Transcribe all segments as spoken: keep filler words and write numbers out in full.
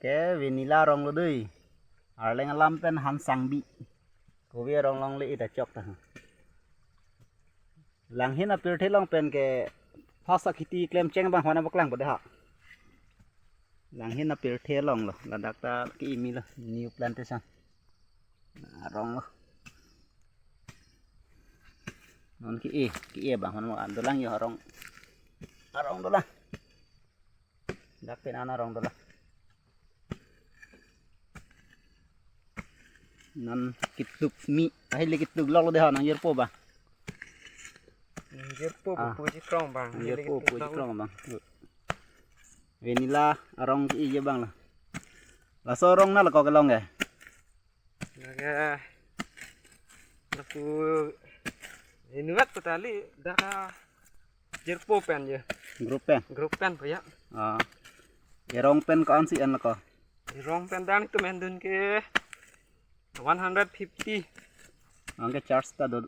Ke vanilla arong lo dei. Arleng alam pen Hansangbi. Kove arong longle ita chok ta. Langhin apirthe along pen ke first akhiti klemcheng abang hana paklang po dei ha. Langhin apirthe along lo, ladak ta ke-imi lo, new plantation. Arong lo. Non ke-e, ke-e abang hana ma dolang yo arong. Arong dolang. Dak pen ana arong dolang. Non ketup mi, ahile ketup lok lo dei ha, nangjirpo abang. Nangjirpo Ah. Puji krong abang. Nangjirpo puji krong abang. Vanilla arong ke-e abang lo. Laso arong na lo ko kelong ke? Lake, lapu inutvet petali dak jirpo pen je. Group pen? Group pen po ya. Ah. Erong pen ko-ansi en lo ko? Erong pen dak nelitum endun ke one hundred fifty. Anke charge ta do?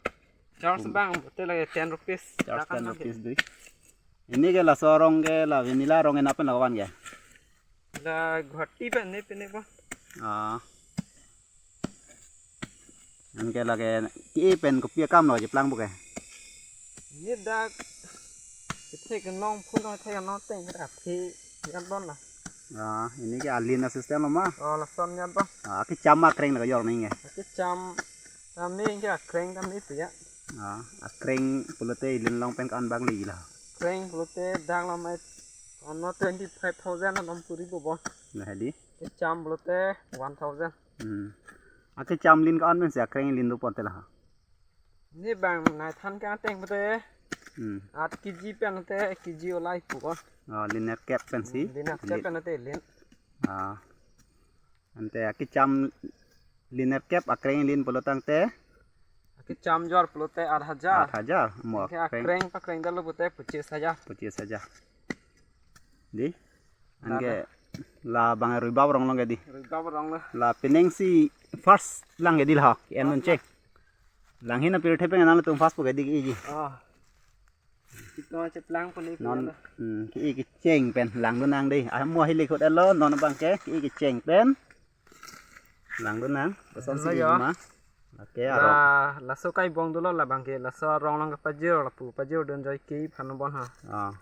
Charge Hmm. abang, betul lagi ten rupees. Charge Dak kan ten rupees dei. Ini ke laso arong ke la vanilla arong ke na pen lo van ke? La Guwahati pen ne pen ne po. Ah. Anke lake ke-e pen kopi akam lo cheplang po ke? Ini dak kethek nong phun nong thek nong teng ra phi yan bon la. Ah, ini ke alin a-system lo ma? Oh, lason yan bon. Ah, kecham akreng lo kajor nang ke? Kecham kami ke akreng kami pu ya. Ah, akreng pulote ilin along pen ko-an abang le lo? Akreng pulote dak lo mai ano twenty five thousand anom puri po bon. Nah, di. Kecham pulote one thousand. Hmm. Akecham lin ko-an pensi akreng lin do ponte la ha? Ni bang nai than ke ateng pute. Hmm. Aat kg pen te kg olai pu ko. Oh, liner kep pensi. Liner kep Lin- pen te lin. Ah. Ante akecham liner kep akreng lin pulo tangte. Akecham jor pulote aat hajar. Aat hajar mo Ke akreng. Akreng pakreng dalo pute pachis hajar. Pachis hajar. Di? Anke la bang rui bab arong long ke di? Rui bab arong lo. La penang si first lang ke di la ha? Ke-en First unche. Langhin apirthe pen nangtum first po ke di ke-e ji. Oh. Ito cheplang po ni Non, punya lo. Hmm, ke-e kecheng pen langdun nang dei. Ah, mo ahile khot elo, non abang ke, ke-e kecheng pen. Langdun nang, koson si Hello, ya. Ma. Oke, arong. La, laso kai bong dolo la abang ke, laso arong long kepajir, lapu pajir dun joi ke phan bon ha. Ah.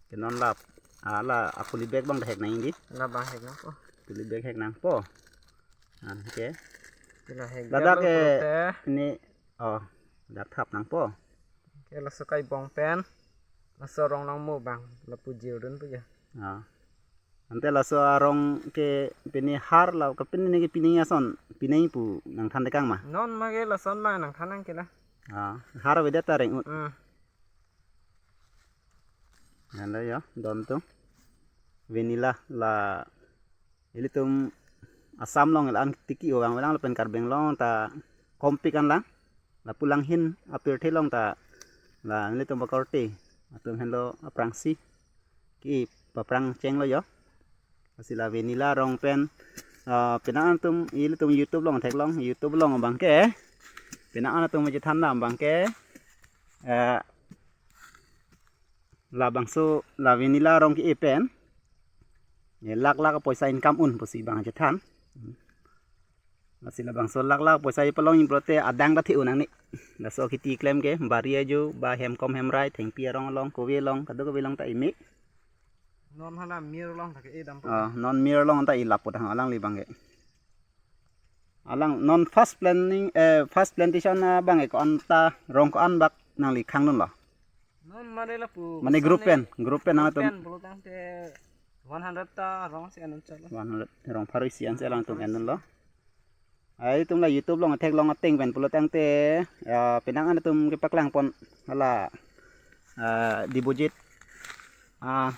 Ke non la, ah, la, ah, poly bag abang hek nang di? La abang hek nang po. Poly bag hek nang po. Ah, oke. Kila hek Ladak dia lo ke pulote. Ini, oh, dak thap nang po. Ke laso kai bong pen. Laso arong long mo abang, lapu jir dun pu ya. Ah. Ante laso arong ke pini har la ke pini ke pini ason, pini pu nangthan tekang ma? Non ma ke lason ma nangthan nang ke la. Ah, har avedet ta reng-ut. Hmm. Nalo yo, don tum. Vanilla la ilitum Assam long la-an tiki o vang velang lapen Karbi Anglong ta kompik an lang. Lapu langhin apirthe along ta la nelitum bakorte atum henlo aphrangsi ke-e paprang cheng lo yo. Lasi la vanilla arong pen, ah, penang atum ilitum YouTube along theklong, YouTube along abang ke penang atum chethan dam abang ke, eh, labangso la vanilla arong ke-e pen, eh, lakh lakh poisa income un pusi abang chethan. Lasi labangso lakh lakh poisa ipalong pulote adang ta the-o nangne. Laso akhiti klem ke bari ajo ba hemkom hemrai thengpi arong along kove along kadokave along ta imi. Non hala mir along ta ke-e dam po. Ah, non mir along ta ilap po ta alangli abang ke. Alang non first planning, eh, first plantation abang ke ko-an ta rong ko-an bak nangli khang dun lo? Non mane lapu Mane group pen, group pen nangtum. Pen pulo tangte one hundred ta rong si anun chalo. One hundred rong pharo isi ansi alangtum en dun lo. Ai, itum la YouTube along theklong ateng pen pulo tangte, ya, penang an atum kepaklang pon hala, eh, deposit, ah,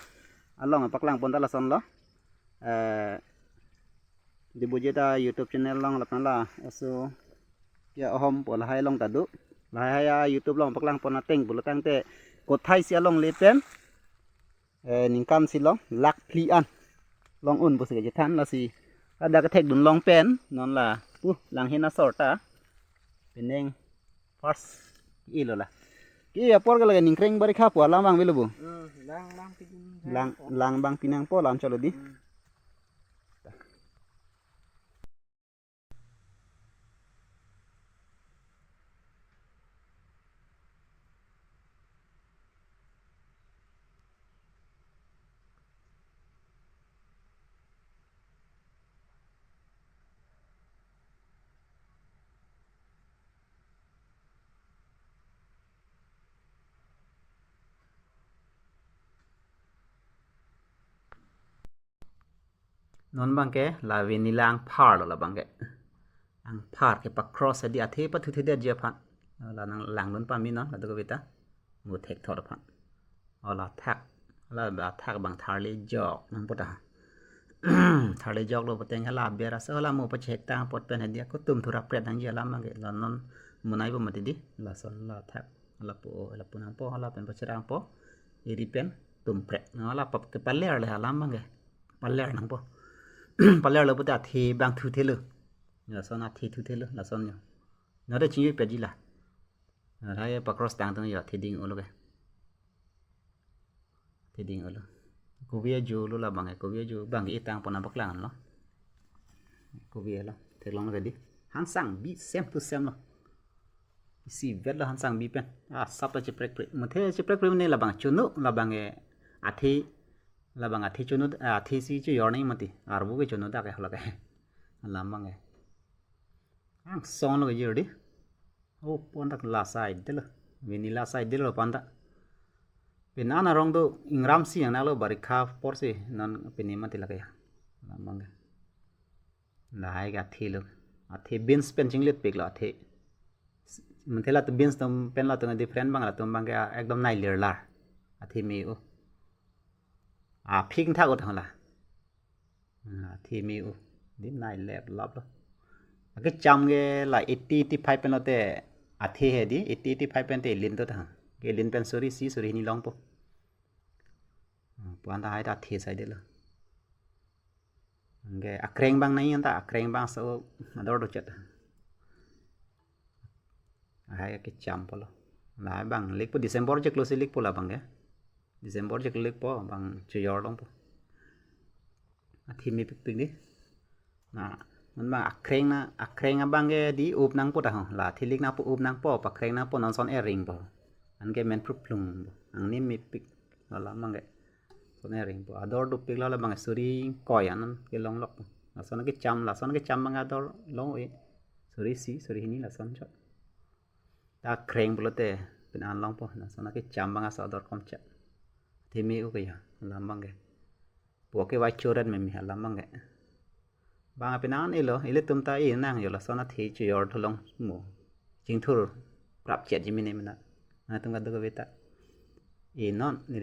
along paklang pon ta lason lo. Eh, deposit a YouTube channel along lapen la aso ya ahom po lahai along ta do. Lahai hai a YouTube along paklang pon ateng pulo tangte kothai si along le pen, eh, ningkan si long lakh phli an long un pusi kachethan lasi ada kethek dun long pen non la pu langhin asor ta penang first ke-e lo la. Ke-e apor ke lake ningkreng barikha pu alam abang avelo bo. Hmm, lang abang pidun. Lang, lang abang pinang po lam chalo di. Hmm. Non abangke la vanilla angphar lo la abangke. Angphar kepa-cross hedi athe pathuthe detji aphan. La nang langdun pame non kadokave ta. Mo thekthot aphan. O la thak. La ba thak abang tharli jok nangpo ta. Tharli joklo pute hala aber aso hala mo pachek tang apot pen hedi ako tum thura pret nangji alam abangke. La non monai po mati di. Lason la thak. Lapu lapu nangpo hala pen pachirangpo. Eri pen tum pret. Hala pap kepaler le alam abangke. Paler nangpo. Palerlo pute athe abang thuthelo. Lason athe thuthelo. Lason yo. Nore chingyu pejila. Rai pa-cross tangtung yo athe ding-olo ke. Athe ding-olo. Kopi ajo lo la abangke, kopi ajo abangke itang pona paklang lo. Kopi lo. Theklong lo kedi. Hangsang bi same to same lo. Isivet lo hangsang bi pen. Ah, sap ta cheprekpre. Muthe cheprekpre ne la abang chunu la abangke athe la abang athe chunu athe si chojor nangji mati. Arvo ke chunu dak ke hala ke. Alam abangke. Angsong lo ke jir di. O pon dak la side lo. Vanilla side lo pon dak. Pen an arong do ingram si yang nalo barikha apor si non pini mati lake ya. Alam abangke. Lahai ke athe lo. Athe beans pen chinglit pik lo athe. Muthe latum beans atum pen latum different abang latum abangke ekdom nai lir lar. Athe me-o. Aphik thak ut hala. Athe me-o. Di nai lep lap lo. Akecham ke la eighty eighty-five pen lote athe hedi eighty eighty-five pen te lin to ta. Ke lin pen suri isi suri hini longpo. Puan ta hai ta athe side lo. Anke akreng abang nai anta akreng abang so ador dochet. Hai kecham pulo. La abang likpo December chiklo si likpo la abangke. December chiklo likpo abang chojor longpo. Athe mepikpik di. Na, non abang akreng na, akreng abangke di up nangpo ta ho. La athe lik nangpo up nangpo, pakreng nangpo non son ering po. Anke men pruplung po. Angni mepik. Hala abangke. Son ering po. Ador dopik la abangke suri ingkoi an kelong lok po. Lason kecham, lason kecham abang ador long-e. Suri isi, suri hini lason chot. Ta kreng pulote pen an longpo. Lason kecham abang aso ador komchet. Athe me-o ke ya, alam abangke. Puke vai churat meme alam abangke. Abang apenan elo, ilitum ta e nang yo lason athe chojor thulong mo. Chingthur prapchetji mene mena. Nangtum kadokave ta e non, neli